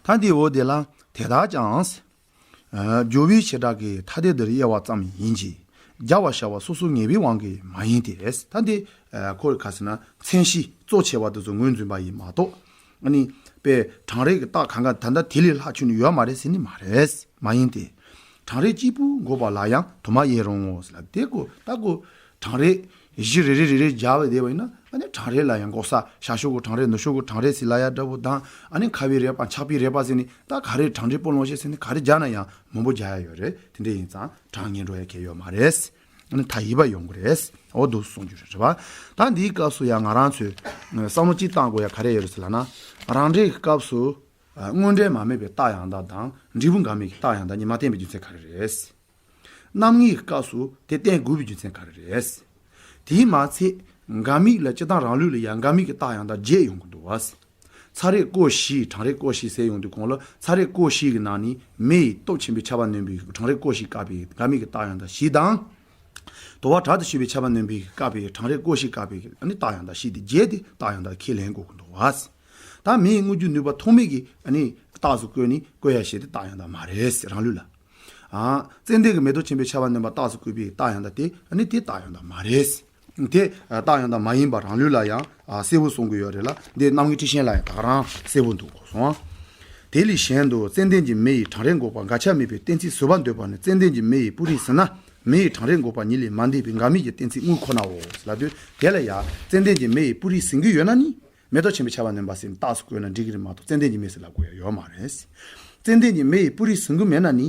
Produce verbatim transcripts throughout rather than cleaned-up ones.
ད་འདི་འོ་དེ་ལ་དེ་དག་ཀྱང་། སྦྱོར་བའི་བྱེ་བྲག་གི་ཐ་དད་འདིར་དབྱེ་བ་ཙམ་ཡིན་གྱི། སྦྱར་བ་བྱ་བ་སོ་སོ་ངེས་པའི་དབང་གིས་མ་ཡིན་ཏེ། ད་འདི་ཁོ་ག་ཟེར་ན་མཚན་གཞི་གཙོ་ཆེ་བ་དེ་ཚོ་ངོས་འཛིན་པ་ཡིན་མ་གཏོགས། ཨ་ནི་པའི་གྲང་རེག་གི་རྟགས་གང་ག་ད་ལྟ་དེ་ལས་ལྷག་ཆོད་ནི་ཡོད་མ་རེད་ཟེར་ནི་མ་རེད། མ་ཡིན་ཏེ། གྲང་རེག་གཅིག་པུ་འགོག་པ་ལ་ཡང་དུ་མ་དབྱེ་རུང་ངོ་ཟེར་ལ། དེ་ཀོ་ད་ཀོ་གྲང་རེག་གཞི་རེ་རེ་རེ་རེ་སྦྱར་བས་བསྡད་པ་ཡིན་ན། ཨ་ནི་གྲང་རེག་ལ་ཡང་འགོག་ས་ཤར་ཕྱོགས་ཀྱི་གྲང་རེག་ནུབ་ཕྱོགས་ཀྱི་གྲང་རེག་ཟེར་ལབ་ཡ་འདྲ་པོ་དང་། ཨ་ནི་ཁ་བའི་རེག་པ་ཆགས་པའི་རེག་པ་ཟེར་ནི། ད་ག་རེ་གྲང་རེག་སྤོ་ལོང་ཤེས་ཟེར་ནི་ག་རེ་སྦྱར་ན་ཡང་མང་པོ་སྦྱར་ཡ་ཡོད་རེད། དེ་འདྲ་ཡིན་ཙང་གྲང་ངེས་འགྲོ་ཡ་གལ་ཡོད་མ་རེད། ཨ་ནི་མཐའ་ཡས་པ་ཡོང་གི་རེད། འོ་འདུག་གསུང་རྒྱུ་རེད་བ། ད་འདིའི་སྐབས་སུ་ཡང་ང་རང་ཚོས་བསམ་བློ་གཅིག་བཏང་དགོས་ཡ་ག་རེ་ཡོད་རེད་ཟེར་ལབ་ན། རང་འགྲེལ་གྱི་སྐབས་སུ་དངོས་འབྲེལ་མ་དམིགས་པའི་རྟགས་ཡང་དག་དང་འབྲས་བུ་འགལ་དམིགས་ཀྱི་རྟགས་ཡང་དག་གཉིས་མ་བསྟན་པའི་རྒྱུ་མཚན་ག་རེ་རེད། རྣམ་ངེས་ཀྱི་སྐབས་སུ་དེ་བསྟན་དགོས་པའི་རྒྱུ་མཚན་ག་རེ་རེད། དེས་མ་ཚད་འགལ་དམིགས་ལ་སྤྱིར་བཏང་རང་ལུགས་ལ་ཡང་འགལ་དམིགས་ཀྱི་རྟགས་ཡང་དག་བརྒྱད་ཡོང་གི་འདུག་བ། ཚ་རེག་སྐོར་བཞི། གྲང་རེག་སྐོར་བཞི་ཟེར་ཡོང་དུས་གོང་ལ། ཚ་རེག་སྐོར་བཞི་གི་ནང་ནས་མེ་ཡི་སྟོབས་ཆེན་པོའི་ཆར་པ་ནོན་པའི་གྲང་རེག་སྐོར་བཞི་བཀག་པའི་འགལ་དམིགས་ཀྱི་རྟགས་ཡང་དག་བཞི་དང་། དུ་བ་དྲག་ཏུ་བྱུག་པའི་ཆར་པ་ནོན་པའི་བཀག་པའི་གྲང་རེག་སྐོར་བཞི་བཀག་པའི་ཨ་ནི་རྟགས་ཡང་དག་བཞི་དེ་བརྒྱད་དེ་རྟགས་ཡང་དག་ཁས་ལེན་དགོས་ཀྱི་འདུག་བ། ད་མེ་ཡི་དངོས་རྒྱུ་ནུས་པ་ཐོགས་མེད་ཀྱི་ཨ་ནི་རྟགས་སུ་བཀོད་ནས་བཀོད་ཡ་བཞི་དེ་རྟགས་ཡང་དག་མ་རེད་ཟེར་རང་ལུགས་ལ། ཨ། ཙན་དན་གྱི་མེ་ཏོག་ཆེན་པོའི་ཆར་པ་ནོན་པ་རྟགས་སུ་བཀོད་པའི་རྟགས་ཡང་དག་དེ་ཨ་ནི་དེ་རྟགས་ཡང་དག་མ་རེད། དེ་རྟགས་ཡང་དག་མ་ཡིན་པ་རང་ལུགས་ལ་ཡང་གསལ་པོ་གསུང་གི་ཡོད་རེད་ལ། འདི་རྣམ་ངེས་ཊཱིཀ་ཆེན་ལ་ཡང་ད་ག་རང་གསལ་པོ་འདུག་གོ་སོང་། དེ་ལས་གཞན་དུ་ཙན་དན་གྱི་མེ་ཡིས་གྲང་རེག་འགོག་པ་འགལ་ཆ་མེད་པའི་གཏན་ཚིགས་བཟོད་པར་འདོད་པ་ནི། ཙན་དན་གྱི་མེ་ཡི་སྤུ་རིས་ཟེར་ན་མེ་ཡིས་གྲང་རེག་འགོག་པ་ཉིད་ལས་མ་འདས་པའི་འགལ་དམིགས་ཀྱི་གཏན་ཚིགས་དངོས་ཁོ་ནའོ་ལབ་དུས། དེ་ལ་ཡང་ཙན་དན་གྱི་མེ་ཡི་སྤུ་རིས་ཟིན་གྱི་ཡོད་ན་ནི། མེ་ཏོག་ཆེན་པོའི་ཆར་པ་ནོན་པ་ཟེར་ནས་རྟགས་སུ་བཀོད་ན་འགྲིག་གི་རེད་མ་གཏོགས་ཙན་དན་གྱི་མེ་ཟེར་ལབ་དགོས་ཡ་ཡོད་མ་རེད། ཙན་དན་གྱི་མེ་ཡི་སྤུ་རིས་ཟིན་གྱི་མེད་ན་ནི།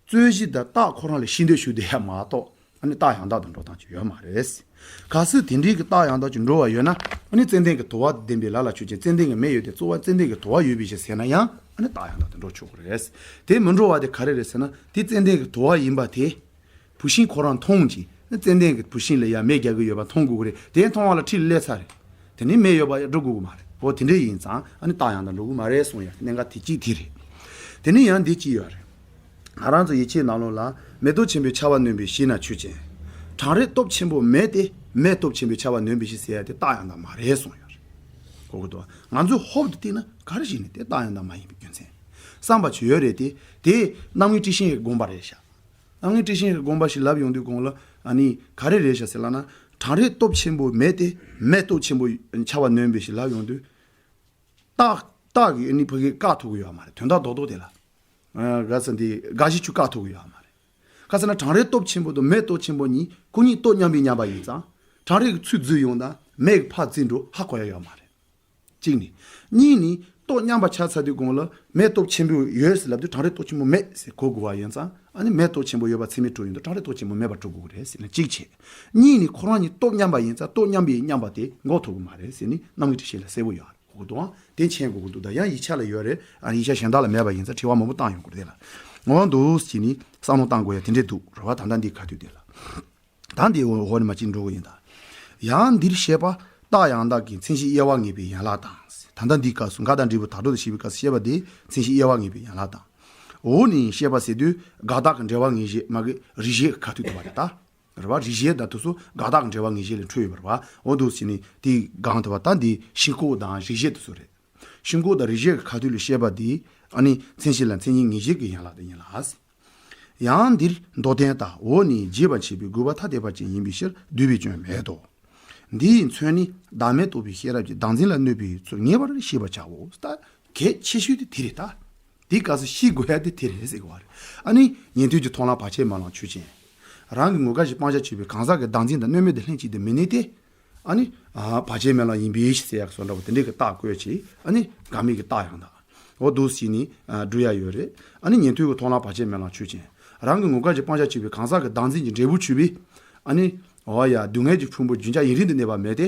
རྩོད་གཞི་དང་རྟགས་ཁོ་རང་ལ་ཤེས་འདོད་ཞུ་བསྡད་ཡ་མ་གཏོགས་ཨ་ནི་རྟགས་ཡང་དག་ཏུ་འགྲོ་སྟངས་ཅིག་ཡོད་མ་རེད། གལ་སྲིད་དེ་འདྲའི་གི་རྟགས་ཡང་དག་ཅིག་འགྲོ་བ་ཡོད་ན། ཨ་ནི་ཙན་དན་གྱི་དུ་བ་ལྡན་པའི་ལ་ལ་ཆོས་ཅན། ཙན་དན་གྱི་མེ་ཡོད་དེ་རྩོལ་བ་ཙན་དན་གྱི་དུ་བ་ཡོད་པའི་ཕྱིར་ཟེར་ན་ཡང་ཨ་ནི་རྟགས་ཡང་དག་ཏུ་འགྲོ་ཆོག་གི་རེད། དེ་མི་འགྲོ་བ་དེ་ག་རེ་རེད་ཟེར་ན། དེ་ཙན་དན་གྱི་དུ་བ་ཡིན་པ་དེ། བུད་ཤིང་ཁོ་རང་མཐོང་གི། ཙན་དན་གྱི་བུད་ཤིང་ལ་ཡ་མེ་རྒྱག་གི་ཡོད་པ་མཐོང་དགོས་ཀྱི་རེད། དེ་མཐོང་བ་ལ་ཁྲིད་སླེབས་ཚར་རེད། དེ་ནི་མེ་ཡོད་པ་ཡ་འགྲོ་དགོས་ཀྱི་མ་རེད། འོ་དེ་འདྲ་ཡིན་ཙང་ཨ་ནི་རྟགས་ཡང་དག་འགྲོ་གི་མ་རེད་གསུང་ཡ་གནད་འགག་དེ་གཅིག་དེ་རེད། དེ་ནི་ཡང་འདི་གཅིག་ཡོད་རེད། ང་རང་ཚོ་ཡིག་ཆའི་ནང་ལོགས་ལ་མེ་ཏོག་ཆེན་པོའི་ཆར་པ་ནོན་པའི་གཞི་ན་ཆོས་ཅན། གྲང་རེག་སྟོབས་ཆེན་པོ་མེད་དེ་མེ་སྟོབས་ཆེན་པོའི་ཆར་པ་ནོན་པའི་གཞི་ཟེར་ཡ་དེ་རྟགས་ཡང་དག་མ་རེད་གསུང་ཡོད་རེད། གོ་གི་འདུག་ང་ཚོས་ཧོབ་ཏེ་བལྟས་ན་ག་རེ་ཞིག་ནི་དེ་རྟགས་ཡང་དག་མ་ཡིན་པའི་རྒྱུ་མཚན། བསམ་པ་ཅིག་ཡོད་རེད་དེ། དེ་རྣམ་ངེས་ཊཱིཀ་ཆེན་གྱི་དགོངས་པ་རེད་ཤག་རྣམ་ངེས་ཊཱིཀ་ཆེན་གྱི་དགོངས་པ་ཞིག་ལབ་ཡོང་དུས་གོང་ལ་ཨ་ནི་ག་རེ་རེད་ཤག་ཟེར་ལབ་ན། གྲང་རེག་སྟོབས་ཆེན་པོ་མེད་དེ་མེ་སྟོབས་ཆེན་པོ་ཆར་པ་ནོན་པའི་ཞིག་ལབ་ཡོང་དུས། རྟགས་རྟགས་ཀྱིས་ཨ་ནི་ཕ་གི་བཀག་ཐུབ་ཀྱི་ཡོད་མ་རེད། དོན་དག་རྡོག་རྡོག་དེ་ལ། ཨ། ག་ས་འདི་དགག་གཞི་ཆུ་བཀག་ཐུབ་ཀྱི་ཡོད་མ་རེད། ག་ས་ན་གྲང་རེག་སྟོབས་ཆེན་པོ་དང་མེ་སྟོབས་ཆེན་པོ་གཉིས་ཁོ་གཉིས་སྟོབས་མཉམ་པའི་མཉམ་པ་ཡིན་ཙང་། གྲང་རེག་གི་ཚུར་འཛུལ་ཡོང་དང་མེ་གི་ཕར་འཛུལ་འགྲོ་ཧ་གོ་ཡ་ཡོད་མ་རེད། གཅིག་ནི། གཉིས་ནི། སྟོབས་མཉམ་པ་ཆགས་ཚར་དུས་གོང་ལ་མེ་སྟོབས་ཆེན་པོ་ཡོད་ཟེར་ལབ་དུས་གྲང་རེག་སྟོབས་ཆེན་པོ་མེད་ཟེར་གོ་དགོས་པ་ཡིན་ཙང་། ཨ་ནི་མེ་སྟོབས་ཆེན་པོ་ཡོད་པ་ཚད་མས་གྲུབ་ཡོང་དུས་གྲང་རེག་སྟོབས་ཆེན་པོ་མེད་པར་གྲུབ་དགོས་ཀྱི་རེད་ཟེར་ན་གཅིག་བྱས། གཉིས་ནི་ཁོ་རང་གཉིས་སྟོབས་མཉམ་པ་ཡིན་ཙང་སྟོབས་མཉམ་པའི་མཉམ་པ་དེ་འགོག་ཐུབ་ཀྱི་མ་རེད་ཟེར་ནི་རྣམ་ངེས་ཊཱིཀ་ཆེན་ལ་གསལ་པོ་ཡོད་རེད། གོ་གི་འདུག་ཨང་། དེ་མཁྱེན་དགོས་ཀྱི་འདུག་ད་ཡང་ཡིག་ཆ་ལ་ཡོད་རེད། ཨ་ནི་ཡིག་ཆ་གཞན་དག་ལ་མེད་པ་ཡིན་ཙང་དྲི་བ་མང་པོ་བཏང་ཡོང་གི་རེད་དེ་ལ། འོ་འདུག་ཟེར་ནི་བསམ་བློ་བཏང་དགོས་ཡ་དེ་འདྲས་འདུག་རེད་བ། ད་ལྟ་འདི་ག་དུས་དེ་ལ། ད་འདི་འོ་འོ་ནི་མ་གཅིག་འགྲོ་གི་ཡིན་ད། ཡང་འདིར་བཤད་པ་རྟགས་ཡང་དག་གི་མཚན་གཞི་དབྱེ་བ་ངེས་པའི་ཡན་ལག་དང་། ད་ལྟ་འདིའི་སྐབས་སུ་འགལ་དང་འབྲས་བུ་དག་སྒྲུབ་ཏུ་བྱེད་པའི་སྐབས་སུ་བཤད་པ་དེ་མཚན་གཞི་དབྱེ་བ་ངེས་པའི་ཡན་ལག་དང་། འོ་ནི་བཤད་པ་ཟེར་དུས་དགག་རྟགས་ཀྱི་འབྲེལ་བ་ངེས་བྱེད་མ་གི་རིགས་བཞིའི་ཁ་ཐུག་ཏུ་བ་རེད་ད། རེད་བ། རིགས་བཞི་དང་དུ་སུ་དགག་རྟགས་ཀྱི་འབྲེལ་བ་ངེས་བྱེད་ལས་འཕྲོས་ཡོད་པ་རེད་བ། འོ་འདུག་ཟེར་ནས་དེའི་སྒང་དུ་བ་ད་འདི་ཤིན་ལྐོག་དང་རིགས་བཞི་དུ་སུ་རེད། ཤིན་ལྐོག་དང་རིགས་བཞི་གི་ཁ་ཐུག་ལས་བཤད་པ་འདི་ཨ་ནི་མཚན་གཞི་ལ་མཚན་ཉིད་ངེས་བྱེད་ཀྱི་ཡན་ལག་དེ་ཡིན་ལ། ཡང་འདིར་མདོར་བསྟན་ལྟར་འོ་ནི་རྒྱས་པར་བྱེད་པའི་དགོས་པ་ཐ་དད་པ་ཅན་ཡིན་པའི་ཕྱིར་བསྡུས་པའི་སྐྱོན་མེད་དོ། འདི་ཡི་མཚོན་ནི་བདག་མེད་རྟོགས་པའི་ཤེས་རབ་ཀྱིས་བདག་འཛིན་ལ་གནོད་པའི་ཚུལ་ངེས་པར་ཤེས་པར་བྱའོ། ད་གལ་ཆེ་ཤོས་དེ་དེ་རེད་ད། དེའི་སྐབས་སུ་ཤེས་དགོས་ཡ་དེ་དེ་རེད་ཟེར་གི་བ་རེད། ཨ་ནི་ཉན་ཐོས་ཀྱི་མཐོང་ལམ་བར་ཆད་མེད་ལམ་ཆོས་ཅན། རང་གི་ངོ་དགར་ཞིང་སྤང་བྱར་གྱུར་པའི་གང་ཟག་གི་བདག་འཛིན་དང་གནོད་མེད་དེ་ལྷན་ཅིག་ཏུ་མི་གནས་ཏེ། ཨ་ནི། ཨ་བར་ཆད་མེད་ལམ་ཡིན་པའི་ཕྱིར་ཟེར་ཡག་སོགས་འདྲ་བོ་དེ་འདྲའི་གི་རྟགས་བཀོད་ཅིག་ཨ་ནི་འགལ་དམིགས་ཀྱི་རྟགས་ཡང་དག་འོ་འདུག་ཟེར་ནས་ཨ་སྒྲུབ་ཡ་ཡོད་རེད། ཨ་ནི་ཉན་ཐོས་ཀྱི་མཐོང་ལམ་བར་ཆད་མེད་ལམ་ཆོས་ཅན། རང་གི་ངོ་དགར་གྱི་སྤང་བྱར་གྱུར་པའི་གང་ཟག་གི་བདག་འཛིན་གྱི་འབྲས་བུ་གྱུར་པའི། ཨ་ནི། འོ་ཡ་སྡུག་བསྔལ་གྱི་ཕུང་པོ་རྒྱུན་ཆགས་ཡུན་རིང་དུ་གནས་པ་མེད་དེ།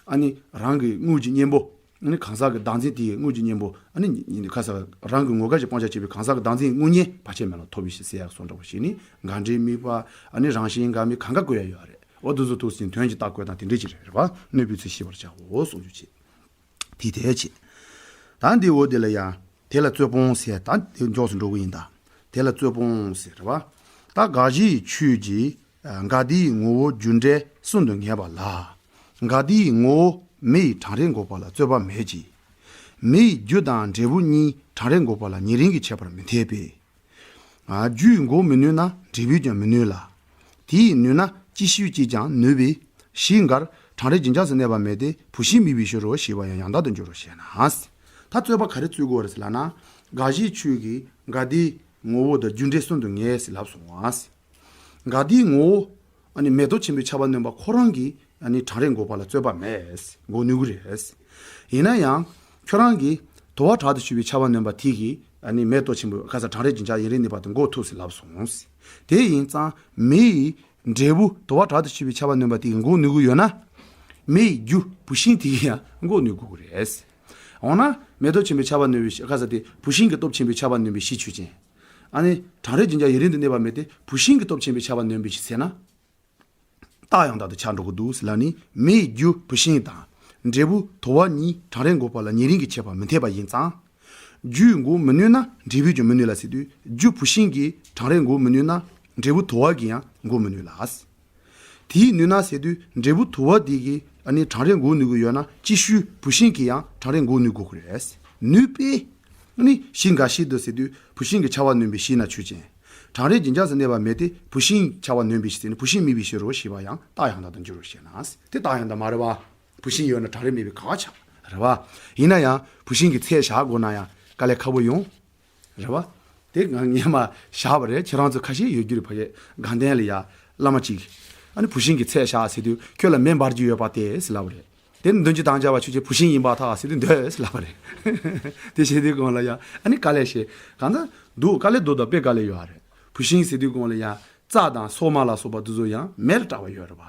ཨ་ནི་རང་གི་དངོས་ཀྱི་གཉེན་པོ། ཨ་ནི་གང་ཟག་གི་བདག་འཛིན་དེ་ཡི་དངོས་ཀྱི་གཉེན་པོ། ཨ་ནི་ཁ་ས་རང་གི་ངོ་དགར་གྱི་སྤང་བྱར་གྱུར་པའི་གང་ཟག་གི་བདག་འཛིན་དངོས་གཉེན་བར་ཆད་མེད་ལམ་ཐོབ་པའི་ཕྱིར་ཟེར་ཡག་སོགས་འདྲ་བོ་ཞིག་ནི་འགལ་འབྲེལ་དམིགས་པ། ཨ་ནི་རང་བཞིན་འགལ་དམིགས་གང་ག་བཀོད་ཡ་ཡོད་རེད། འོ་འདུག་སེ་འདུག་ཟེར་དོན་གྱི་རྟགས་བཀོད་སྟངས་དེ་འདྲ་ཅིག་རེད་བ། གནོད་པའི་ཚུལ་ཤེས་པར་བྱའོ་གསུངས་རྒྱུ་བྱེད། དེ་དེ་བྱེད། ད་འདི་འོ་དེ་ལ་ཡང་དེ་ལ་རྩོད་སྤོང་ཟེར་ད་དེ་མགྱོགས་སུ་འགྲོ་གི་ཡིན་ད། དེ་ལ་རྩོད་སྤོང་ཟེར་བ། ད་དགག་གཞིའི་ཆོས་ཀྱི་འགལ་ཟླའི་ངོ་བོ་རྒྱུ་འབྲས་གསུམ་དུ་ངེས་པ་ལ། འགལ་ཟླའི་ངོ་བོ་མེ་ཡིས་གྲང་རེག་འགོག་པ་ལ་རྩོད་པ་མེད་ཀྱི། མེ་ཡི་རྒྱུ་དང་འབྲས་བུ་གཉིས་གྲང་རེག་འགོག་པ་ལ་ཉེ་རིང་གི་ཁྱད་པར་མི་འཐད་པས། ཨ། རྒྱུས་འགོག་མི་ནུས་ན་འབྲས་བུས་ཀྱང་མི་ནུས་ལ། དེ་ཡིས་ནུས་ན་ཅིག་ཤོས་ཀྱིས་ཀྱང་ནུས་པས། ཞེས་འགར་གྲང་རེག་བྱིན་ཆགས་སུ་གནས་པ་མེད་དེ། བུད་ཤིང་དམིགས་པའི་ཕྱིར་རོ་ཞེས་པ་ཡང་ཡང་དག་ཏུ་འགྱུར་རོ་ཞེ་ན། ད་རྩོད་པ་ག་རེ་རྩོད་དགོས་རེད་ཟེར་ལབ་ན། དགག་གཞིའི་ཆོས་ཀྱིས་དགག་སྡེའི་ངོ་བོ་དང་རྒྱུ་འབྲས་གསུམ་དུ་ངེས་ལབ་སོང་བ། དགག་སྡེའི་ངོ་བོ། ཨ་ནི་མེ་ཏོག་ཆེན་པོའི་ཆར་པ་ནོན་པ་ཁོ་རང་གིས་ཨ་ནི་གྲང་རེག་འགོག་པ་ལ་རྩོད་པ་མེད། འགོག་ནུས་ཀྱི་རེད། ཡིན་ན་ཡང་ཁྱོད་རང་གིས་དུ་བ་དྲག་ཏུ་ཞུ་བའི་ཆར་པ་ནོན་པ་དེ་གིས་ཨ་ནི་མེ་ཏོག་ཆེན་པོའི་ཁ་ས་གྲང་རེག་བྱིན་ཆགས་ཡུན་རིང་གནས་པ་དེ་འགོག་ཐུབ་ཟེར་ལབ་སོང་། དེ་ཡིན་ཙང་མེ་ཡི་འབྲས་བུ་དུ་བ་དྲག་ཏུ་ཞུ་བའི་ཆར་པ་ནོན་པ་དེ་གིས་འགོག་ནུས་ཀྱི་ཡོད་ན། མེ་ཡི་རྒྱུ་བུད་ཤིང་དེ་གིས་ཡང་འགོག་ནུས་དགོས་ཀྱི་རེད། འོ་ན་མེ་ཏོག་ཆེན་པོའི་ཆར་པ་ནོན་པའི་ཁ་ས་དེ་བུད་ཤིང་གི་སྟོབས་ཆེན་པོའི་ཆར་པ་ནོན་པའི་གཞི་ཆོས་ཅན། ཨ་ནི་གྲང་རེག་བྱིན་ཆགས་ཡུན་རིང་དུ་གནས་པ་མེད་དེ། བུད་ཤིང་གི་སྟོབས་ཆེན་པོའི་ཆར་པ་ནོན་པའི་གཞི་ཟེར་ན། རྟགས་ཡང་དག་ཏུ་ཆགས་འགྲོ་གི་འདུག་ཟེར་ལབ་ནི། མེ་ཡི་རྒྱུ་བུད་ཤིང་དང་། འབྲས་བུ་དུ་བ་གཉིས་གྲང་རེག་འགོག་པ་ལ་ཉེ་རིང་གི་ཁྱད་པར་མི་འཐད་པ་ཡིན་ཙང་། རྒྱུས་འགོག་མི་ནུས་ན་འབྲས་བུས་ཀྱང་མི་ནུས་ལ་ཟེར་དུས། རྒྱུ་བུད་ཤིང་གིས་གྲང་རེག་འགོག་མི་ནུས་ན། འབྲས་བུ་དུ་བ་གིས་ཡང་འགོག་མི་ནུས་ལ། དེས་ནུས་ན་ཟེར་དུས། འབྲས་བུ་དུ་བ་དེ་གིས་ཨ་ནི་གྲང་རེག་འགོག་ནུས་ཀྱི་ཡོད་ན། ཅིག་ཤོས་བུད་ཤིང་གིས་ཡང་གྲང་རེག་འགོག་ནུས་དགོས་ཀྱི་རེད། ནུས་པས། ཨ་ནི་གཞི་འགའ་ཞིག་ཏུ་ཟེར་དུས། བུད་ཤིང་གི་ཆར་པ་ནོན་པའི་གཞི་ན་ཆོས་ཅན། གྲང་རེག་བྱིན་ཆགས་སུ་གནས་པ་མེད་དེ། བུད་ཤིང་ཆར་པ་ནོན་པའི་གཞི་ཟེར་ནི། བུད་ཤིང་དམིགས་པའི་ཕྱིར་རོ་ཞེས་པ་ཡང་རྟགས་ཡང་དག་ཏུ་འགྱུར་རོ་ཞེ་ན། དེ་རྟགས་ཡང་དག་མ་རེད་བ། བུད་ཤིང་ཡོད་ན་གྲང་རེག་མེད་པའི་ག་བ་ཆགས་རེད་བ། ཡིན་ན་ཡང་བུད་ཤིང་གི་ཚད་བཞག་དགོས་ན་ཡང་དཀའ་ལས་ཁག་པོ་ཡོང་། རེད་བ། དེ་ང་ངས་མ་བཞག་པ་རེད། ཁྱེད་རང་ཚོ་ཁ་ཤས་ཡོད་རྒྱུ་རེད། ཕ་གི་དགའ་ལྡན་ལ་ཡ་བླ་མ་གཅིག་ཨ་ནི་བུད་ཤིང་གི་ཚད་བཞག་ཟེར་དུས། ཁྱོད་ལ་མེ་འབར་རྒྱུ་ཡོད་པ་དེ་ཟེར་ལབ་པ་རེད། དེ་ནི་འདོན་རྒྱུ་དང་རྒྱ་བ་ཆོས་ཅན། བུད་ཤིང་ཡིན་པར་ཐལ་ཟེར་དུས་འདོད་ཟེར་ལབ་པ་རེད། དེ་བྱེད་དུས་གོང་ལ་ཡ་ཨ་ནི་དཀའ་ལས་བྱེད་གང་ལྟར་འདུག་དཀའ་ལས་འདུག་ད་དཔེ་དཀའ་ལས་ཡོད་རེད། བུད་ཤིང་ཟེར་དུས་གོང་ལ་ཡ་རྩྭ་དང་སོག་མ་ལ་སོགས་པ་དེ་ཚོ་ཡང་མེ་ལ་སྐྲག་པ་ཡོད་རེད་བ།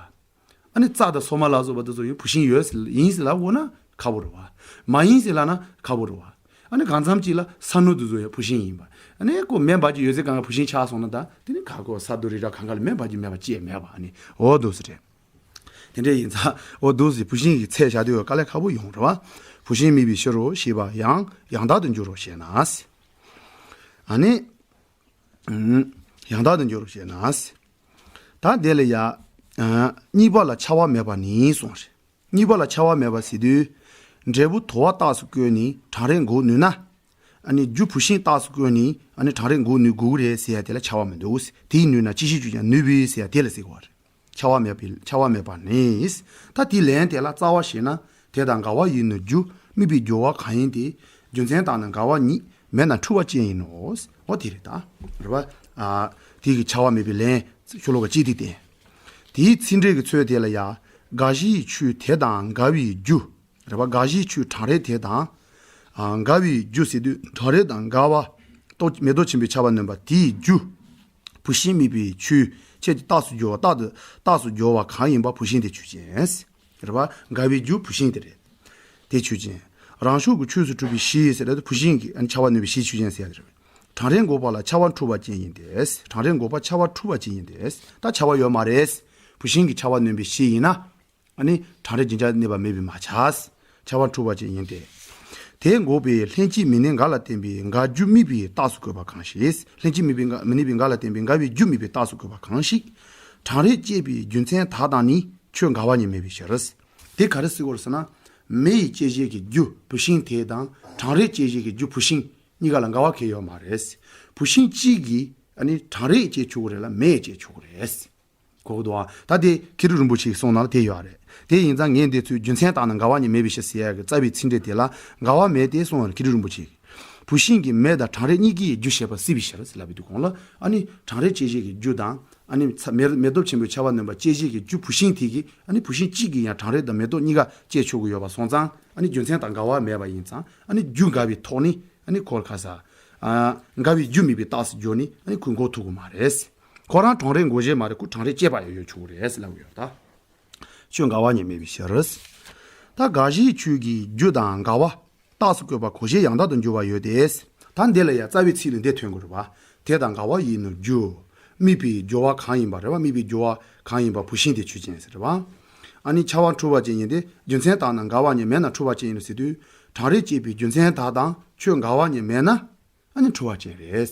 ཨ་ནི་རྩྭ་དང་སོག་མ་ལ་སོགས་པ་དེ་ཚོ་ཡང་བུད་ཤིང་ཡོད་ཟེར་ཡིན་ཟེར་ལབ་འོ་ན་ཁག་པོ་རེད་བ། མ་ཡིན་ཟེར་ལབ་ན་ཁག་པོ་རེད་བ། ཨ་ནི་གང་འཚམ་ཅིག་ལ་ས་སྣོད་དེ་ཚོ་ཡང་བུད་ཤིང་ཡིན་པ། ཨ་ནི་ཁོ་མེ་འབར་གྱི་ཡོད་ཚད་གང་ག་བུད་ཤིང་ཆགས་སོང་ན། ད་དེ་ནི་ག་གོ་ས་རྡོ་རི་ར་གང་ག་ལ་མེ་འབར་གྱི་མེད་པ་ཅི་ཡང་མེད་པ། ཨ་ནི་འོ་འདུག་ཟེར་རེད། དེ་འདྲ་ཡིན་ཙང་འོ་འདུག་ཟེར། བུད་ཤིང་གི་ཚད་བཞག་དུས་དཀའ་ལས་ཁག་པོ་ཡོང་རེད་བ། བུད་ཤིང་དམིགས་པའི་ཕྱིར་རོ་ཞེས་པ་ཡང་ཡང་དག་ཏུ་འགྱུར་རོ་ཞེ་ན། ཨ་ནི་ཡང་དག་ཏུ་འགྱུར་རོ་ཞེ་ན། ད་དེ་ལ་ཡ། ཨ། གཉིས་པ་ལ་ཆར་པ་མེད་པ་ནི་གསུངས་རེད། གཉིས་པ་ལ་ཆར་པ་མེད་པ་ཟེར་དུས། འབྲས་བུ་དུ་བ་རྟགས་སུ་བཀོད་ནས་གྲང་རེག་འགོག་ནུས་ན། ཨ་ནི་རྒྱུ་བུད་ཤིང་རྟགས་སུ་བཀོད་ནས་ཨ་ནི་གྲང་རེག་འགོག་ནུས་དགོས་ཀྱི་རེད་ཟེར་ཡ་དེ་ལ་ཆར་པ་མི་འདུག་དེས་ནུས་ན་ཅིག་ཤོས་ཀྱིས་ཀྱང་ནུས་པས་ཟེར་ཡ་དེ་ལ་ཟེར་གྱི་ཡོད་རེད། ཆར་པ་མེད་པའི་ཆར་པ་མེད་པ་ནི། ད་དེའི་ལན་དེ་ལ་རྩ་བ་ཞེ་ན། དེ་དང་འགལ་བ་ཡིན་ནོ་རྒྱུ། དམིགས་པའི་སྦྱོར་བ་གང་ཡིན་ཏེ། རྒྱུ་མཚན་དག་ནི་འགལ་བ་ཉིད། མེད་ན་འཁྲུལ་བ་ཅན་ཡིན་ནོ། འོ་དེ་རེད་ད། རེད་བ། ཨ། དེ་གི་ཆར་པ་མེད་པའི་ལན་ཤོ་ལོ་ཀ་གཅིག་དེ་བསྟན། དེའི་ཚིག་འགྲེལ་གྱི་ཚུལ་དེ་ལ་ཡང་། དགག་གཞིའི་ཆོས་དེ་དང་འགལ་བའི་རྒྱུ། རེད་བ། དགག་གཞིའི་ཆོས་གྲང་རེག་དེ་དང་། ཨ། འགལ་བའི་རྒྱུ་ཟེར་དུས་གྲང་རེག་དང་འགལ་བ། ཏོག་མེ་ཏོག་ཆེན་པོའི་ཆར་པ་ནོན་པ་དེའི་རྒྱུ། བུད་ཤིང་དམིགས་པའི་ཆོས་ཁྱེད་ཀྱི་རྟགས་སུ་སྦྱོར་བ། རྟགས་དུ་རྟགས་སུ་སྦྱོར་བ་གང་ཡིན་པ་བུད་ཤིང་དེ་ཆོས་ཅན། རེད་བ། འགལ་བའི་རྒྱུ་བུད་ཤིང་དེ་རེད། དེ་ཆོས་ཅན། རང་ཕྱོགས་ཀྱི་ཆོས་སུ་གྲུབ་པའི་གཞི་ཟེར་ཡ་དེ་བུད་ཤིང་གི་ཨ་ནི་ཆར་པ་ནོན་པའི་གཞི་ཆོས་ཅན་ཟེར་ཡ་དེ་རེད། གྲང་རེག་འགོག་པ་ལ་ཆར་པ་འཁྲུལ་བ་ཅན་ཡིན་ཏེ། གྲང་རེག་འགོག་པ་ཆར་པ་འཁྲུལ་བ་ཅན་ཡིན་ཏེ། ད་ཆར་པ་ཡོད་མ་རེད། བུད་ཤིང་གི་ཆར་པ་ནོན་པའི་གཞི་ཡིན་ན། ཨ་ནི་གྲང་རེག་བྱིན་ཆགས་གནས་པ་མེད་པས་མ་ཆགས། ཆར་པ་འཁྲུལ་བ་ཅན་ཡིན་ཏེ། དེ་འགོག་པའི་ལྷན་ཅིག་མི་གནས་འགལ་ལ་བརྟེན་པའི་འགལ་རྒྱུ་དམིགས་པའི་རྟགས་སུ་བཀོད་པ་གང་ཞིག་ལྷན་ཅིག་དམིགས་པའི་འགལ་མི་གནས་པའི་འགལ་ལ་བརྟེན་པའི་འགལ་བའི་རྒྱུ་དམིགས་པའི་རྟགས་སུ་བཀོད་པ་གང་ཞིག་གྲང་རེག་སྐྱེས་པའི་རྒྱུ་མཚན་དག་དང་ནི་ཁྱོད་འགལ་བ་ཉིད་མེད་པའི་ཕྱིར། དེ་ག་རེ་ཟེར་དགོས་རེད་ཟེར་ན། མེ་ཡི་སྐྱེད་བྱེད་ཀྱི་རྒྱུ་བུད་ཤིང་དེ་དང་། གྲང་རེག་སྐྱེད་བྱེད་ཀྱི་རྒྱུ་བུད་ཤིང་གཉིས་ཀ་ལ་འགལ་བ་གང་ཡང་ཡོད་མ་རེད། བུད་ཤིང་གཅིག་གིས་ཨ་ནི་གྲང་རེག་སྐྱེད་ཆོག་གི་རེད་ལ། མེ་ཡང་སྐྱེད་ཆོག་གི་རེད། གོ་གི་འདུག་ཨ། ད་དེ་མཁས་གྲུབ་རིན་པོ་ཆེའི་གསུང་ནང་ལ་དེ་ཡོད་རེད། དེ་ཡིན་ཙང་ངས་འདི་ཚོའི་རྒྱུ་མཚན་དག་ནི་འགལ་བ་ཉིད་མེད་པའི་ཕྱིར་ཟེར་ཡག་གི་རྩ་བའི་ཚིག་འགྲེལ་དེ་ལ། འགལ་བ་མེད་དེ་གསུང་བ་མཁས་གྲུབ་རིན་པོ་ཆེ། བུད་ཤིང་གི་མེ་དང་གྲང་རེག་གཉིས་ཀྱི་རྒྱུ་བྱེད་པ་སྲིད་པའི་ཕྱིར་ཟེར་ལབ་པའི་དུས་གོང་ལ། ཨ་ནི་གྲང་རེག་སྐྱེད་བྱེད་ཀྱི་རྒྱུ་དང་། ཨ་ནི་ཚ་མེ་མེ་ཏོག་ཆེན་པོའི་ཆར་པ་ནོན་པ་སྐྱེད་བྱེད་ཀྱི་རྒྱུ་བུད་ཤིང་དེ་གིས། ཨ་ནི་བུད་ཤིང་གཅིག་གིས་ཡང་གྲང་རེག་དང་མེ་ཏོག་གཉིས་ཀ་སྐྱེད་ཆོག་གི་ཡོད་པ་སོང་ཙང་། ཨ་ནི་རྒྱུ་མཚན་དང་འགལ་བ་མེད་པ་ཡིན་ཙང་། ཨ་ནི་རྒྱུ་འགལ་བའི་ཐོག་ནས། ཨ་ནི་ཁོ་ལ་ཁ་ས། ཨ། འགལ་བའི་རྒྱུ་དམིགས་པའི་རྟགས་སུ་སྦྱོར་ནས། ཨ་ནི་ཁོས་འགོག་ཐུབ་ཀྱི་མ་རེད། ཁོ་རང་གྲང་རེག་འགོག་བྱེད་མ་རེད། ཁོ་གྲང་རེག་སྐྱེད་པ་ཡང་ཡོད་ཆོག་གི་རེད་ལབ་ཡོད་ད། ཁྱོད་འགལ་བ་ཉིད་མེད་པའི་ཕྱིར། ད་དགག་གཞིའི་ཆོས་ཀྱི་རྒྱུ་དང་འགལ་བ་རྟགས་སུ་བཀོད་པ་གོ་བྱེད་ཡང་དག་ཏུ་འགྱུར་བ་ཡོད་དེ། ད་འདི་ལ་ཡང་རྩ་བའི་ཚིག་ལ་འདི་ཐོན་དགོས་རེད་བ། དེ་དང་འགལ་བ་ཡིན་ནོ་རྒྱུ། དམིགས་པའི་སྦྱོར་བ་གང་ཡིན་པ་རེད་བ། དམིགས་པའི་སྦྱོར་བ་གང་ཡིན་པ་བུད་ཤིང་དེ་ཆོས་ཅན་ཟེར་རེད་བ། ཨ་ནི་ཆར་པ་འཁྲུལ་བ་ཅན་ཡིན་ཏེ། རྒྱུ་མཚན་དག་ནི་འགལ་བ་ཉིད་མེད་ན་འཁྲུལ་བ་ཅན་ཡིན་ནོ་ཟེར་དུས། གྲང་རེག་སྐྱེད་པའི་རྒྱུ་མཚན་དག་དང་ཁྱོད་འགལ་བ་ཉིད་མེད་ན། ཨ་ནི་འཁྲུལ་བ་ཅན་རེད།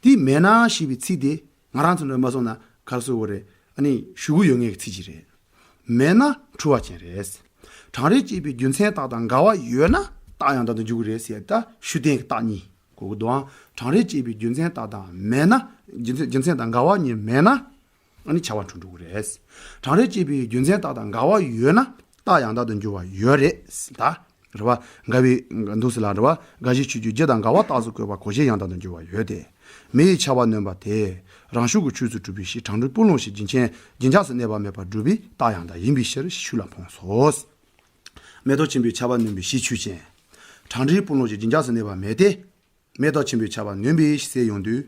དེ་མེད་ན་ཞེས་པའི་ཚིག་དེ་ང་རང་ཚོ་འདྲ་མ་སོང་ན་ག་རེ་ཟེར་དགོས་རེད། ཨ་ནི་ཞུ་གི་ཡོད་ངེས་ཀྱི་ཚིག་ཅིག་རེད། མེད་ན་འཁྲུལ་བ་ཅན་རེད། གྲང་རེག་སྐྱེད་པའི་རྒྱུ་མཚན་དག་དང་འགལ་བ་ཡོད་ན། རྟགས་ཡང་དག་ཏུ་འགྱུར་གྱི་རེད་ཟེར། ད་ཤུགས་བསྟན་གྱི་རྟགས་གཉིས་གོ་གི་འདུག་ཨང་། གྲང་རེག་བཅས་པའི་རྒྱུ་མཚན་རྟགས་དང་མེད་ན། རྒྱུ་མཚན་རྒྱུ་མཚན་དང་འགལ་བ་གཉིས་མེད་ན། ཨ་ནི་བྱ་བ་འཁྲུལ་འགྲོ་གི་རེད། གྲང་རེག་བཅས་པའི་རྒྱུ་མཚན་རྟགས་དང་འགལ་བ་ཡོད་ན་རྟགས་ཡང་དག་ཏུ་འགྱུར་བ་ཡོད་རེད་ད། རེད་བ། འགལ་བའི་འདུག་ཟེར་ལ་རེད་བ། འགའ་ཞིག་ཆོས་ཅན་རྒྱུ་དང་འགལ་བ་རྟགས་སུ་བཀོད་པ་གོ་བྱེད་ཡང་དག་ཏུ་འགྱུར་བ་ཡོད་དེ། མེ་ཡི་ཆར་པ་ནོན་པ་དེ། རང་ཤུགས་ཀྱིས་ཆོས་སུ་གྲུབ་པའི་གཞི་གྲང་འཁྲུལ་སྤུ་ལོང་ཞིག་རྒྱུན་ཆད་རྒྱུན་ཆགས་སུ་གནས་པ་མེད་པར་སྒྲུབ་པའི་རྟགས་ཡང་དག་ཡིན་པའི་ཕྱིར་ཞེས་ཤུགས་ལ་འཕངས་སོ། མེ་ཏོག་ཆེན་པོའི་ཆར་པ་ནོན་པའི་གཞི་ཆོས་ཅན། གྲང་འཁྲུལ་སྤུ་ལོང་ཞིག་རྒྱུན་ཆགས་སུ་གནས་པ་མེད་དེ། མེ་ཏོག་ཆེན་པོའི་ཆར་པ་ནོན་པའི་ཟེར་ཡོང་དུས།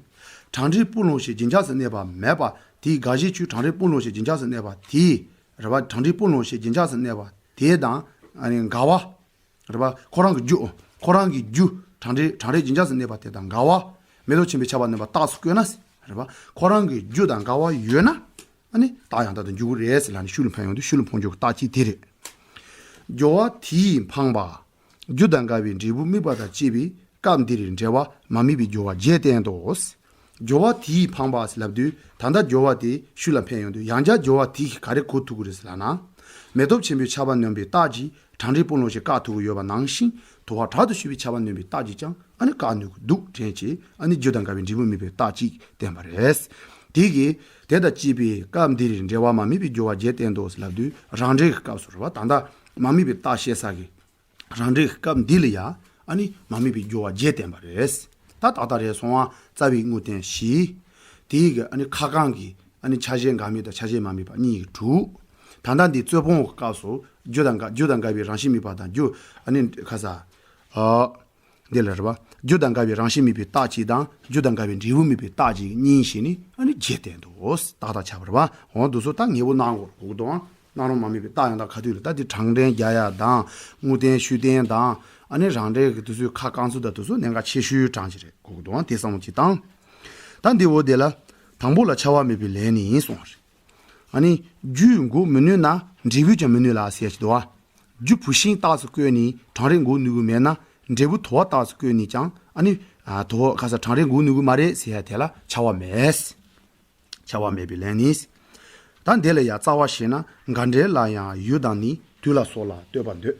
གྲང་འཁྲུལ་སྤུ་ལོང་ཞིག་རྒྱུན་ཆགས་སུ་གནས་པ་མེད་པ་དེའི་འགའ་ཞིག་ཆོས་གྲང་འཁྲུལ་སྤུ་ལོང་ཞིག་རྒྱུན་ཆགས་སུ་གནས་པ་དེའི་རེད་བ། གྲང་འཁྲུལ་སྤུ་ལོང་ཞིག་རྒྱུན་ཆགས་སུ་གནས་པ་དེ་དང་ཨ་ནི་འགལ་བ། རེད་བ། ཁོ་རང་གི་རྒྱུ། ཁོ་རང་གི་རྒྱུ་གྲང་འཁྲུལ་གྲང་རེག་རྒྱུན་ཆགས་སུ་གནས་པ་དེ་དང་འགལ་བ། མེ་ཏོག་ཆེན་པོའི་ཆར་པ་ནོན་པ་རྟགས་སུ་བཀོད་ན། རེད་བ། ཁོ་རང་གི་རྒྱུ་དང་འགལ་བ་ཡོད་ན། ཨ་ནི་རྟགས་ཡང་དག་ཏུ་འགྱུར་གྱི་རེད་ཟེར་ལ་ནི་ཤུགས་ལ་འཕངས་ཡོང་དུས་ཤུགས་ལ་འཕངས་འགྱུར་གྱི་རྟགས་གཅིག་དེ་རེད། སྦྱོར་བ་དེ་ཡིས་འཕངས་པ། རྒྱུ་དང་འགལ་བའི་འབྲས་བུ་དམིགས་པ་དང་བཅས་པའི་སྐབས་འདིར་འབྲེལ་བ་མ་དམིགས་པའི་སྦྱོར་བ་བརྒྱད་བསྟན་ཏོ། སྦྱོར་བ་དེ་ཡིས་འཕངས་པ་ཟེར་ལབ་དུས་ད་ལྟ་སྦྱོར་བ་དེ་ཤུགས་ལ་འཕངས་ཡོང་དུས་ཡང་བསྐྱར་སྦྱོར་བ་དེ་ག་རེ་གོ་ཐུབ་ཀྱི་རེད་ཟེར་ལབ་ན། མེ་ཏོག་ཆེན་པོའི་ཆར་པ་ནོན་པའི་རྟགས་ཀྱིས་གྲང་འཁྲུལ་སྤུ་ལོང་ཞིག་བཀག་ཐུབ་ཀྱི་ཡོད་པ་ནང་བཞིན་དུ་བ་དྲག་ཏུ་ཞུ་བའི་ཆར་པ་ནོན་པའི་རྟགས་ཀྱིས་ཀྱང་ཨ་ནི་བཀག་ནུས་ཀྱི་འདུག་དྲན་བྱས། ཨ་ནི་རྒྱུ་དང་འགལ་བའི་འབྲས་བུ་དམིགས་པའི་རྟགས་གཅིག་བསྟན་པ་རེད། དེ་གིས་དེ་དང་བཅས་པའི་སྐབས་འདིར་འབྲེལ་བ་མ་དམིགས་པའི་སྦྱོར་བ་བརྒྱད་བསྟན་ཏོ་ཟེར་ལབ་དུས་རང་འགྲེལ་གྱི་སྐབས་སུ་རེད་བ། ད་ལྟ་མ་དམིགས་པའི་རྟགས་བཤད་ས་གི་རང་འགྲེལ་གྱི་སྐབས་འདི་ལ་ཡང་ཨ་ནི་མ་དམིགས་པའི་སྦྱོར་བ་བརྒྱད་བསྟན་པ་རེད། ད་ཏག་ཏག་རེད་སོང་བ། རྩ་བའི་དངོས་བསྟན་བཞི། དེའི་གི་ཨ་ནི་ཁ་རྐང་གི་ཨ་ནི་ཆ་ཤས་འགལ་དམིགས་དང་ཆ་ཤས་མ་དམིགས་པ་གཉིས་ཀྱི་དྲུག། ད་ལྟ་འདི་རྩོད་སྤོང་གི་སྐབས་སུ་རྒྱུ་དང་འགལ་རྒྱུ་དང་འགལ་བའི་རང་བཞིན་དམིགས་པ་དང་རྒྱུ་ཨ་ནི་ཁ་ས། ཨ། འདི་ལ་རེད་བ། རྒྱུ་དང་འགལ་བའི་རང་བཞིན་དམིགས་པའི་རྟགས་གཅིག་དང་རྒྱུ་དང་འགལ་བའི་འབྲས་བུ་དམིགས་པའི་རྟགས་གཅིག་གཉིས་བྱས་ནས་ཨ་ནི་བརྒྱད་བསྟན་ཏོ། ཏག་ཏག་ཆགས་པ་རེད་བ། འོ་འདུག་སོ། ད་ངེས་པོ་གནང་དགོས་གོ་གི་འདུག་ཨང་། གནང་རོགས་མ་དམིགས་པའི་རྟགས་ཡང་དག་ག་དུས་ལ་ད་དེ་གྲངས་འདྲེན་རྒྱག་ཡ་དང་དངོས་བསྟན་ཤུགས་བསྟན་དང་ཨ་ནི་རང་འགྲེལ་གྱི་དུས་ཚོད་ཁ་རྐང་ཚུལ་དང་དུས་ཚོད་གནད་འགག་ཆེ་ཤོས་གྲངས་ཅིག་རེད་གོ་གི་འདུག་ཨང་། དེ་བསམ་བློ་ཅིག་བཏང་། ད་འདི་འོ་དེ་ལ་དང་པོ་ལ་ཆར་པ་དམིགས་པའི་ལན་ནི་གསུངས་པ་རེད། ཨ་ནི་རྒྱུས་འགོག་མི་ནུས་ན་འབྲས་བུས་ཀྱང་མི་ནུས་ལ་ཟེར་ཡ་ཅིག་འདུག་བ། རྒྱུ་བུད་ཤིང་རྟགས་སུ་བཀོད་ནས་གྲང་རེག་འགོག་ནུས་ཀྱི་མེད་ན་འབྲས་བུ་དུ་བ་རྟགས་སུ་བཀོད་ནས་ཀྱང་ཨ་ནི་དུ་བ་ཁ་ས་གྲང་རེག་འགོག་ནུས་ཀྱི་མ་རེད་ཟེར་ཡ་དེ་ལ་ཆར་པ་མེད། ཆར་པ་མེད་པའི་ལན་ནི། ད་འདི་ལ་ཡང་རྩ་བ་ཤེས་ན་འགལ་འབྲེལ་ལ་ཡང་ཡུལ་དང་ནི་དུས་ལ་སོགས་ལ་ལྟོས་པར་འདོད།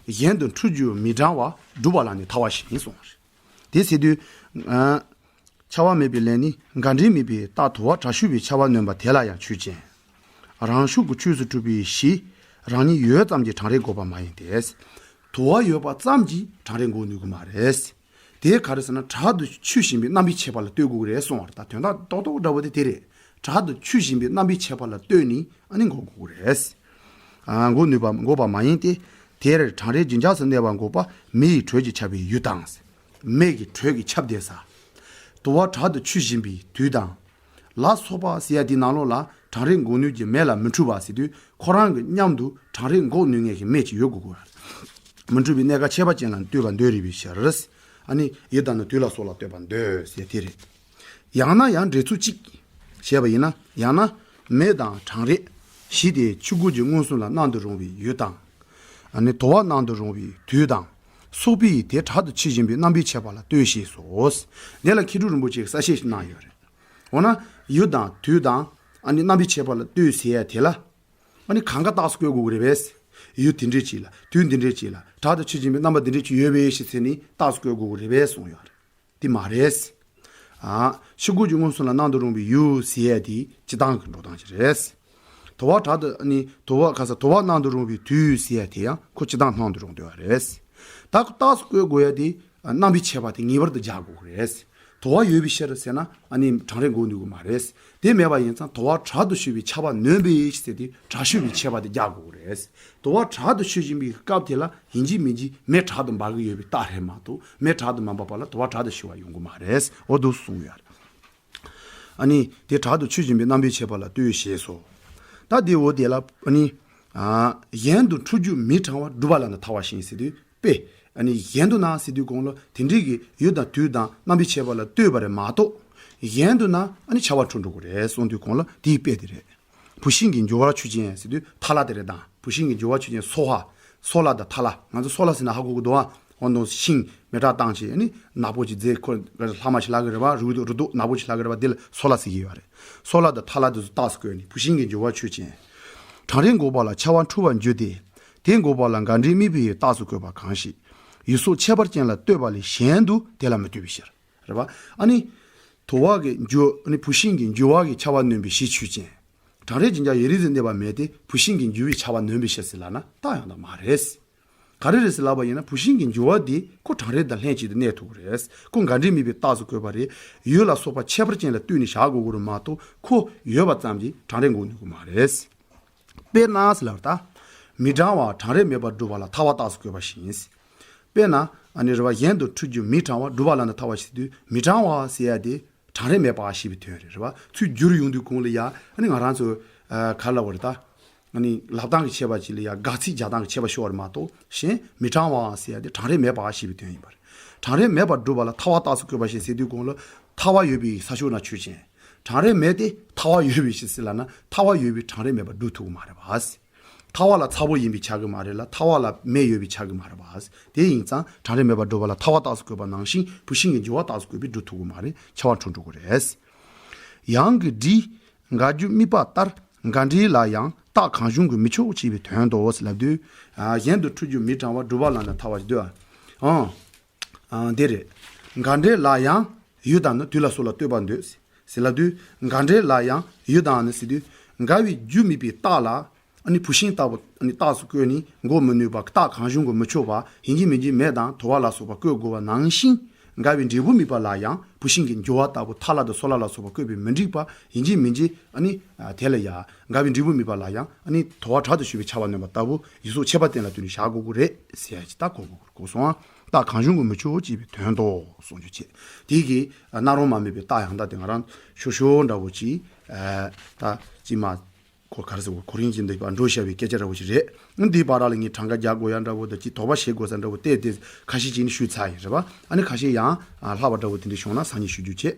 གཞན་དུ་འཁྲུལ་རྒྱུ་མི་འབྲང་བ་སྒྲུབ་པ་ལ་ནི་ཐལ་བ་ཞིག་ཡིན་གསུངས་པ་རེད། དེ་ཟེར་དུས། ཆར་པ་དམིགས་པའི་ལན་ནི་འགལ་འབྲེལ་དམིགས་པའི་རྟགས་དུ་བ་དྲག་ཤུགས་པའི་ཆར་པ་ནོན་པ་དེ་ལ་ཡང་ཆོས་ཅན། རང་ཤུགས་ཀྱིས་ཆོས་སུ་གྲུབ་པའི་གཞི། རང་ཉིད་ཡོད་ཙམ་གྱིས་གྲང་རེག་འགོག་པ་མ་ཡིན་ཏེ། དུ་བ་ཡོད་པ་ཙམ་གྱིས་གྲང་རེག་འགོག་ནུས་ཀྱི་མ་རེད། དེ་ག་རེ་ཟེར་ན་དྲག་ཏུ་ཆུ་བཞིན་པའི་རྣམ་པའི་ཁྱད་པར་ལ་ལྟོས་དགོས་ཀྱི་རེད་གསུངས་པ་རེད། ད་དོན་དག་རྡོག་རྡོག་འདྲ་བོ་དེ་དེ་རེད། དྲག་ཏུ་ཆུ་བཞིན་པའི་རྣམ་པའི་ཁྱད་པར་ལ་ལྟོས་ནས་ཨ་ནི་འགོག་དགོས་ཀྱི་རེད། ཨ། འགོག་ནུས་པ་འགོག་པ་མ་ཡིན་ཏེ། དེར་གྲང་རེག་རྒྱུན་ཆགས་སུ་གནས་པ་འགོག་པ་མེ་ཡི་དྲོད་ཀྱིས་ཁྱབ་པའི་ཡུལ་དང་། མེ་གི་དྲོད་ཀྱིས་ཁྱབ་བསྡད་ས། དུ་བ་དྲག་ཏུ་ཆུ་བཞིན་པའི་དུས་དང་། ལ་སོགས་པ་ཟེར་ཡ་དེའི་ནང་ལོགས་ལ་གྲང་རེག་འགོག་ནུས་ཀྱི་མེ་ལ་མི་འཁྲུལ་བ་ཟེར་དུས་ཁོ་རང་གི་མཉམ་དུ་གྲང་རེག་འགོག་ནུས་མཁན་གྱི་མེ་ཅིག་ཡོད་དགོས་ཀྱི་རེད། མི་འཁྲུལ་བའི་གནས་སྐབས་ཁྱད་པར་ཅན་ལ་ལྟོས་པར་འདོད་རིགས་པའི་ཕྱིར། ཨ་ནི་ཡུལ་དང་ནི་དུས་ལ་སོགས་ལ་ལྟོས་པར་འདོད་ཟེར་དེ་རེད། ཡང་ན་ཡང་འགྲེལ་ཚུལ་གཅིག་བྱས་པ་ཡིན་ན། ཡང་ན་མེ་དང་གྲང་རེག་གཞི་དེ་ཆོས་སྐུ་གི་མངོན་སུམ་ལ་སྣང་དུ་རུང་བའི་ཡུལ་དང་། ཨ་ནི་དུ་བ་སྣང་དུ་རུང་བའི་དུས་དང་། སོགས་པས་དེ་དྲག་ཏུ་ཆུ་བཞིན་པའི་རྣམ་པའི་ཁྱད་པར་ལ་ལྟོས་ཞེས་སོ། འདི་ལ་མཁས་གྲུབ་རིན་པོ་ཆེས་གསལ་བཤད་ཞིག་གནང་ཡོད་རེད། འོ་ན་ཡུལ་དང་དུས་དང་ཨ་ནི་རྣམ་པའི་ཁྱད་པར་ལ་ལྟོས་ཟེར་ཡ་དེ་ལ། ཨ་ནི་གང་ག་རྟགས་སུ་བཀོད་དགོས་ཀྱི་རེད་པས། ཡུལ་དེ་འདྲས་ཅིག་ལ་དུས་འདི་འདྲས་ཅིག་ལ་དྲག་ཏུ་ཆུ་བཞིན་པའི་རྣམ་པ་འདི་འདྲས་ཅིག་ཡོད་པས་ཞེས་ཟེར་ནས་རྟགས་སུ་བཀོད་དགོས་ཀྱི་རེད་པས་གསུངས་ཡོད་རེད། དེ་མ་རེད། ཨ། ཆོས་སྐུ་གི་མངོན་སུམ་ལ་སྣང་དུ་རུང་བའི་ཡུལ་ཟེར་ཡ་དེ་སྤྱི་བཏང་གི་འགྲོ་སྟངས་ཤིག་རེད། དུ་བ་དྲག་ཏུ་ནི་དུ་བ་ཁ་ས་དུ་བ་སྣང་དུ་རུང་བའི་དུས་ཟེར་ཡ་དེ་ཡང་ཁོ་སྤྱི་བཏང་སྣང་དུ་རུང་བསྡད་པ་རེད། ད་རྟགས་སུ་བཀོད་དགོས་ཡ་དེ་རྣམ་པའི་ཁྱད་པར་དེ་ངེས་པར་དུ་སྦྱར་དགོས་ཀྱི་རེད། དུ་བ་ཡོད་པའི་ཕྱིར་ཟེར་ན་ཨ་ནི་གྲང་རེག་འགོག་ནུས་ཀྱི་མ་རེད། དེ་མེད་པ་ཡིན་ཙང་དུ་བ་དྲག་ཏུ་ཞུ་བའི་ཆར་པ་ནོན་པའི་ཟེར་དེ་དྲག་ཤུགས་པའི་ཁྱད་པར་དེ་སྦྱར་དགོས་ཀྱི་རེད། དུ་བ་དྲག་ཏུ་ཆུ་བཞིན་པའི་སྐབས་དེ་ལ་ཡིན་གཅིག་མིན་གཅིག་མེ་དྲག་ཏུ་འབར་གྱི་ཡོད་པའི་རྟགས་རེད་མ་གཏོགས་མེ་དྲག་ཏུ་མ་འབར་བ་ལ་དུ་བ་དྲག་ཏུ་ཞུ་བ་ཡོང་གི་མ་རེད། འོ་འདུག་གསུངས་ཡོད་རེད། ཨ་ནི་དེ་དྲག་ཏུ་ཆུ་བཞིན་པའི་རྣམ་པའི་ཁྱད་པར་ལ་ལྟོས་ཞེས་སོ། ད་དེ་འོ་དེ་ལ་ཨ་ནི། ཨ། གཞན་དུ་འཁྲུལ་རྒྱུ་མི་འབྲང་བ་སྒྲུབ་པ་ལ་ནི་ཐལ་བ་ཞིག་ཟེར་དུས་དཔེ། ཨ་ནི་གཞན་དུ་ན་ཟེར་དུས་གོང་ལ་དེ་འདྲའི་གི་ཡུལ་དང་དུས་དང་རྣམ་པའི་ཁྱད་པར་ལ་ལྟོས་པ་རེད་མ་གཏོགས། གཞན་དུ་ན་ཨ་ནི་ཆར་པ་འཁྲུལ་འགྲོ་གི་རེད་གསུངས་དུས་གོང་ལ་དེའི་དཔེ་དེ་རེད། བུད་ཤིང་གི་འགྱུར་བ་ཆོས་ཅན་ཟེར་དུས་ཐ་ལ་དེ་རེད་དང་། བུད་ཤིང་གི་འགྱུར་བ་ཆོས་ཅན་སོལ་བ། སོལ་བ་དང་ཐ་ལ། ང་ཚོ་སོལ་བ་ཟེར་ན་ཧ་གོ་གི་འདུག་ཨ། འོ་ནོ་ཤིང་མེ་སྲེག་བཏང་བྱས་ཨ་ནི་ནག་པོ་ཅིག་རྫས་ཁོ་ལྷག་མ་ཞིག་ལྷག་གི་རེད་བ། རུལ་རུལ་རྡོག་ནག་པོ་ཅིག་ལྷག་གི་རེད་བ། འདི་ལ་སོལ་བ་ཟེར་གྱི་ཡོད་རེད། སོལ་བ་དང་ཐ་ལ་དེ་ཚོ་རྟགས་སུ་བཀོད་ནས་བུད་ཤིང་གི་འགྱུར་བ་ཆོས་ཅན། གྲང་རེག་འགོག་པ་ལ་ཆར་པ་འཁྲུལ་བར་འགྱུར་ཏེ། དེ་འགོག་པ་ལ་འགལ་འབྲེལ་དམིགས་པའི་རྟགས་སུ་བཀོད་པ་གང་ཞིག་ཡུལ་སོགས་ཁྱད་པར་ཅན་ལ་ལྟོས་པ་ལས་གཞན་དུ་དེ་ལ་མི་ལྟོས་པའི་ཕྱིར། རེད་པ། ཨ་ནི། དུ་བ་གི་འགྱུར་ཨ་ནི་བུད་ཤིང་གི་འགྱུར་བ་གི་ཁྱབ་པ་ནོན་པའི་གཞི་ཆོས་ཅན། གྲང་རེག་ཅན་ཀྱང་ཡུན་རིང་དུ་གནས་པ་མེད་དེ་བུད་ཤིང་གི་འགྱུར་བའི་ཁྱབ་པ་ནོན་པའི་ཕྱིར་ཟེར་ལབ་ན་རྟགས་ཡང་དག་མ་རེད། ག་རེ་རེད་ཟེར་ལབ་པ་ཡིན་ན་བུད་ཤིང་གི་འགྱུར་བ་དེ་ཁོ་གྲང་རེག་དང་ལྷན་ཅིག་ཏུ་གནས་ཐུབ་ཀྱི་རེད། ཁོ་འགའ་འབྲས་དམིགས་པའི་རྟགས་སུ་བཀོད་པ་རེད། ཡུལ་ལ་སོགས་པ་ཁྱད་པར་ཅན་ལ་ལྟོས་ནས་བཞག་དགོས་ཀྱི་རེད་མ་གཏོགས་ཁོ་ཡོད་པ་ཙམ་གྱིས་གྲང་རེག་འགོག་ནུས་ཀྱི་མ་རེད། དཔེར་ན་ཟེར་ལབ་ད། མི་གྲང་བ་གྲང་རེག་མེད་པར་སྒྲུབ་པ་ལ་ཐར་པ་རྟགས་སུ་བཀོད་པ་བཞིན། དཔེར་ན་ཨ་ནི་རེད་པ། གཞན་དུ་འཁྲུལ་རྒྱུ་མི་གྲང་བ་སྒྲུབ་པ་ལ་ནི་ཐར་པ་ཞེས་དུས་མི་གྲང་བ་ཟེར་ཡ་དེ་གྲང་རེག་མེད་པ་ཞེས་པའི་དོན་རེད། རེད་པ། ཚུར་བསྒྱུར་ཡོང་དུས་གོང་ལ་ཡ་ཨ་ནི་ང་རང་ཚོ་ཨ་ག་རེ་ལབ་དགོས་རེད་ད། ཨ་ནི་ལབ་སྟངས་ཀྱི་ཁྱད་པར་ཅིག་ལ་ཡ་དགག་ཚིག་རྒྱག་སྟངས་ཀྱི་ཁྱད་པར་ཤོར་བ་རེད་མ་གཏོགས་གཞན་མི་གྲང་བ་ཟེར་ཡ་དེ་གྲང་རེག་མེད་པ་ཞེས་པའི་དོན་ཡིན་པ་རེད། གྲང་རེག་མེད་པར་སྒྲུབ་པ་ལ་ཐར་པ་རྟགས་སུ་བཀོད་པ་ཞེས་ཟེར་དུས་གོང་ལ་ཐར་པ་ཡོད་པའི་ས་ཕྱོགས་ན་ཆོས་ཅན། གྲང་རེག་མེད་དེ་ཐར་པ་ཡོད་པའི་ཕྱིར་ཟེར་ལབ་ན་ཐར་པ་ཡོད་པའི་གྲང་རེག་མེད་པར་སྒྲུབ་ཐུབ་ཀྱི་མ་རེད་པ། ཐར་པ་ལ་ཚ་པོ་ཡིན་པས་ཁྱབ་ཀྱི་མ་རེད་ལ་ཐར་པ་ལ་མེ་ཡོད་པས་ཁྱབ་ཀྱི་མ་རེད་པ། དེ་ཡིན་ཙང་གྲང་རེག་མེད་པར་སྒྲུབ་པ་ལ་ཐར་པ་རྟགས་སུ་བཀོད་པ་ནང་བཞིན་བུད་ཤིང་གི་འགྱུར་བ་རྟགས་སུ་བཀོད་པས་སྒྲུབ་ཐུབ་ཀྱི་མ་རེད། ཁྱབ་པ་འཁྲུལ་འགྲོ་གི་རེད། ཡང་གི་འབྲས། འགལ་རྒྱུ་དམིགས་པ་ལྟར་འགལ་འབྲས་ལ་ཡང་རྟགས་གང་བྱུང་གིས་མི་ཆོག་ཅེས་པའི་དོན་ཏོ་ཟེར་ལབ་དུས། ཨ་གཞན་དུ་འཁྲུལ་རྒྱུ་མི་གྲང་བ་སྒྲུབ་པ་ལ་ནི་ཐར་པ་ཞེས་འདོད། ཨང་། ཨང་། འདི་རེད། འགལ་འབྲས་ལ་ཡང་ཡུལ་དང་ནི་དུས་ལ་སོགས་ལ་ལྟོས་པར་འདོད། ཟེར་ལབ་དུས། འགལ་འབྲས་ལ་ཡང་ཡུལ་དང་ནི་ཟེར་དུས། འགལ་བའི་རྒྱུ་དམིགས་པའི་རྟགས་ལ། ཨ་ནི་བུད་ཤིང་ལྟ་བུ་ཨ་ནི་རྟགས་སུ་བཀོད་ནས་འགོག་མི་ནུས་པ་རྟགས་གང་བྱུང་གིས་མི་ཆོག་པ་ཡིན་གཅིག་མིན་གཅིག་མེ་དང་དུ་བ་ལ་སོགས་པ་བཀོད་དགོས་པ་ནང་བཞིན། འགལ་བའི་འབྲས་བུ་དམིགས་པ་ལ་ཡང་བུད་ཤིང་གི་འགྱུར་བ་ལྟ་བུ་ཐལ་བ་དང་སོལ་བ་ལ་སོགས་པ་བཀོད་པས་མི་འགྲིག་པ་ཡིན་གཅིག་མིན་གཅིག་ཨ་ནི་དེ་ལ་ཡང་འགལ་བའི་འབྲས་བུ་དམིགས་པ་ལ་ཡང་ཨ་ནི་དུ་བ་དྲག་ཏུ་ཞུ་བའི་ཁྱབ་པ་ནོན་པ་ལྟ་བུ་ཡུལ་སོགས་ཁྱད་པར་ཅན་ལ་ལྟོས་ནས་བཞག་དགོས་ཀྱི་རེད་ཟེར་ཡ་ཅིག་ད་གོ་དགོས་ཀྱི་རེད། གོ་སོང་ཨ། རྟགས་གང་བྱུང་གིས་མི་ཆོག་ཅེས་པའི་དོན་ཏོ་གསུང་རྒྱུ་བྱེད། དེ་གིས་སྣང་རུང་མ་དམིགས་པའི་རྟགས་ཡང་དག་དེ་ང་རང་ཤོ་ཤོ་འདྲ་བོ་ཅིག་ཨ་ད་ཅིག་མ། ཁོ་ག་རེ་ཟེར་གོ་རིན་གྱིས་འདི་པར་འགྲོ་བྱ་བའི་སྐད་ཆ་འདྲ་བོ་ཞིག་རེད། འདིའི་བར་ལ་ངས་གྲངས་ཀ་རྒྱག་དགོས་ཡ་འདྲ་བོ་དང་ཅིག་དོགས་པ་བྱེད་དགོས་ས་འདྲ་བོ་བལྟས་ཏེ་ཁ་ཤས་ཅིག་ནི་ཞུས་ཚར་ཡིན་རེད་པ། ཨ་ནི་ཁ་ཤས་ཡང་ལྷག་པ་འདྲ་བོ་དེ་འདྲ་བྱུང་ན་སང་ཉིན་ཞུ་རྒྱུ་བྱེད།